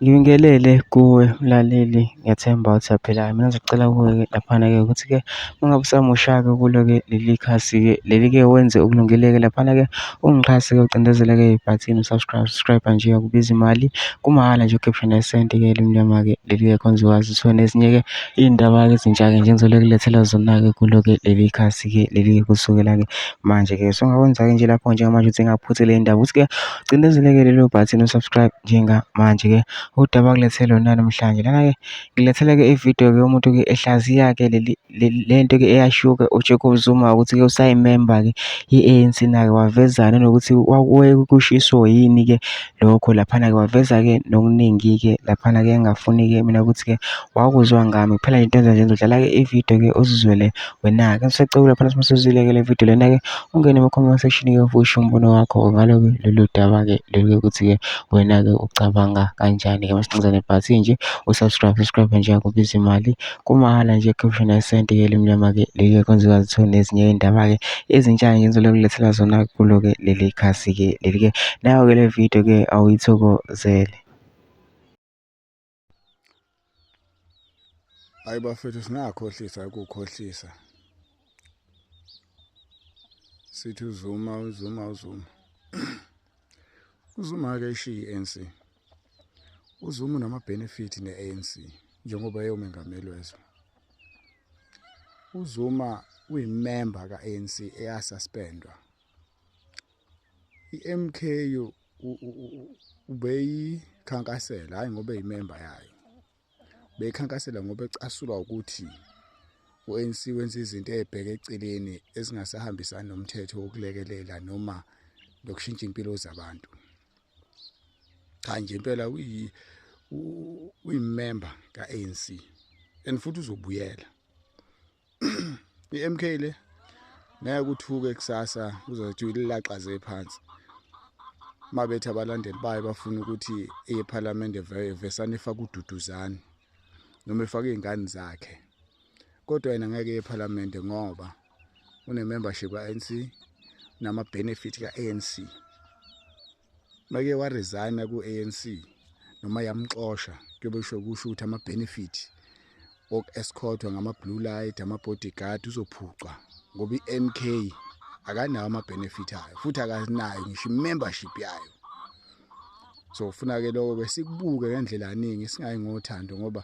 Ngibingelele kuwe mlaleli, ngiyathemba ukuthi uyaphilayo. Mina ngizocela kuwe-ke laphana-ke ukuthi-ke uma ngabe usamusha-ke kulo-ke leli khasi-ke leli-ke wenze okulungile-ke laphana-ke ungixhase-ke ucindezele-ke ibhathini subscribe nje akubizi imali kumahhala nje ukhipha nesenti-ke elimnyama-ke leli-ke khona uzokwazi ukuthi nezinye-ke iy'ndaba-ke ezintsha-ke nje ngizobe kulethela zona-ke kulo-ke leli khasi-ke leli-ke kusukela-ke manje-ke. So ungakwenza-ke nje lapho njengamanje ukuthi ngaphuthi le ndaba ukuthi-ke ucindezeleke lelo bhathini usubscribe njengamanje-ke. Udaba kulethele lona namhlanje lana-ke ngilethele-ke ividiyo-ke yomuntu-ke ehlaziya-ke lento-ke eyashiwo-ke uJacob Zuma ukuthi-ke usayimemba-ke i-ANC nayo waveza nanokuthi kushiso yini-ke lokho laphana-ke waveza-ke nokuningi-ke laphana-ke engafuni-ke mina ukuthi-ke wakuzwa ngami kuphela into enza nje ngizodlala-ke ividiyo-ke uzizwele wena-ke. Ngisacela laphana masuzile-ke le video lena-ke ungene ema-comment section-ke usho umbono wakho ngalo-ke lolu daba-ke lolu-ke ukuthi-ke wena-ke ucabanga kanjani-ke. Masicindezele nebhathini nje subscribe nje akubizi imali kumahhala nje khipha nesenti-ke elimnyama-ke leli-ke kwenziwa zitho nezinye iy'ndaba-ke ezintsha nje ngizobe kulethela zona kulo-ke leli khasi-ke leli-ke. Nayo-ke le video-ke awuyithokozele. Hayi bafethu singakhohlisa ukukhohlisa. Sithi uZuma. uZuma-ke ishiya i-ANC. uZuma unama-benefit ne-ANC njengoba eyomengameli wezwe. uZuma uyimember ka-ANC eyasuspendwa. I-MK ubeyikhankasela hayi ngoba eyimember yayo. Beyikhankasela ngoba ecasulwa ukuthi u-ANC wenza izinto ezibheke eceleni ezingasahambisani nomthetho wokulekelela noma lokushintsha impilo zabantu. Cha nje impela uyimember ka-ANC and futhi uzobuyela. I-MK le naye kuthuke kusasa kuzothi uyilaxaze phansi. Mabethi abalandeli bayo bafuna ukuthi eParliament vesane efaka ududuzane noma efake izingane zakhe. Kodwa yena ngeke eParliament ngoba une-membership ka-ANC nama-benefit ka-ANC. Make waresign ku-ANC noma yamxosha kuyobe kusho ukuthi ama-benefit ok-escortwa ngama-blue light, ama-bodyguard uzophucwa ngoba i-MK akanawo ama-benefit ayo futhi akanayo ngisho i-membership yayo. So ufuna-ke lokho-ke sikubuke ngendlela eningi singayi ngothando ngoba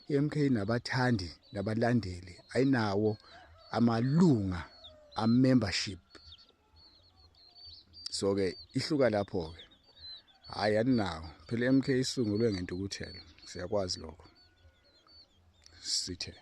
i-MK nabathandi nabalandeli ayinawo amalunga a-membership. So-ke ihluka lapho-ke hhayi aninawo phela i-MK isungulwe ngentukuthelo siyakwazi lokho sithe.